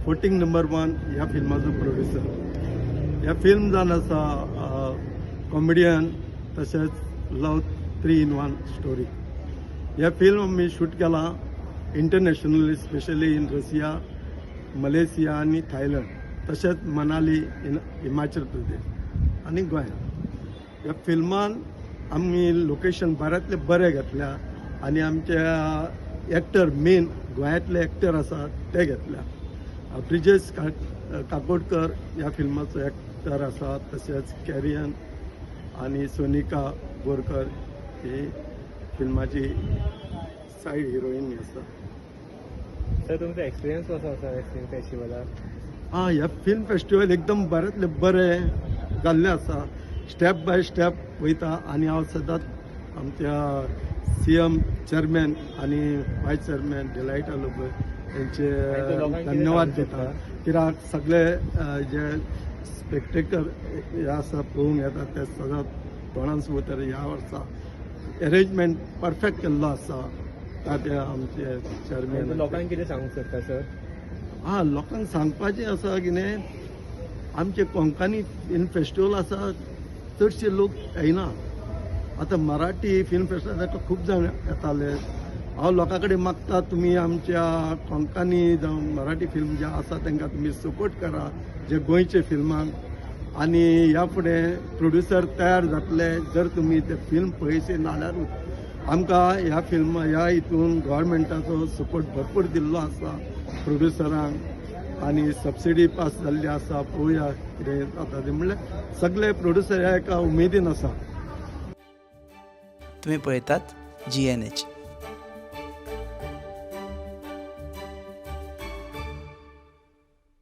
फोटींग number one ह्या फिल्माचो producer. ह्या film जावन आसा कॉमेडियन तशेंच love three in one story. ह्या फिल्म आमी शूट केलां internationally, specially in Russia, Malaysia आनी थायलंड, तशेंच मनाली इन हिमाचल प्रदेश आनी गोंयांत. ह्या फिल्मान आमी लोकेशन बऱ्यांतले बरें घेतल्या आनी आमचे एक्टर, मेन गोंयांतले एक्टर आसा ते घेतल्या. ब्रिजेश काकोडकर ह्या फिल्माचो एक्टर आसा, तशेंच कॅरियन आनी सोनिका बोरकर ही फिल्माची सायड हिरोईन आसा. सर, तुमचो एक्सपिरियन्स कसो आसा फिल्म फेस्टिवलाक? आं, हे फिल्म फेस्टिवल एकदम बऱ्यांतले बरें जाल्लें आसा. स्टेप बाय स्टेप वयता आनी हांव सदांच आमच्या सीएम, चेअरमॅन आनी वायस चेअरमॅन डिलायटा लोबो हेंचे आनी तूं लोकांक कितें धन्यवाद सांगूंक दिता, सोदता? कित्याक सगळे जे स्पेक्टेकर हे आसा, पळोवंक येता, ते सदांच तोंडान उतर ह्या वर्सा एरेंजमेंट परफेक्ट केल्लो आसा ताचे आमचे आनी तूं चेअरमॅन. लोकांक कितें सांगूंक सोदता सर? आं, लोकांक सांगपाचें आसा कितें, आमचे कोंकणी फिल्म फेस्टिवल आसा, चडशे लोक येना. आतां मराठी फिल्म फेस्टिवल ताका खूब जाण येताले. हांव लोकां कडेन मागता, तुमी आमच्या कोंकणी जावं मराठी फिल्म जे आसा तांकां तुमी सपोर्ट करा, जे गोंयचे फिल्मांक. आनी ह्या फुडें प्रोड्युसर तयार जातले जर तुमी ते फिल्म पळयशी नाल्यारूच. आमकां ह्या फिल्म ह्या हितून गव्हर्मेंटाचो सपोर्ट भरपूर दिल्लो आसा प्रोड्युसरांक आनी सबसिडी पास जाल्ली आसा. पळोवया कितें जाता तें. म्हणल्यार सगळे प्रोड्युसर ह्या एका उमेदीन आसा. तुम्ही पळयतात जीएनएच.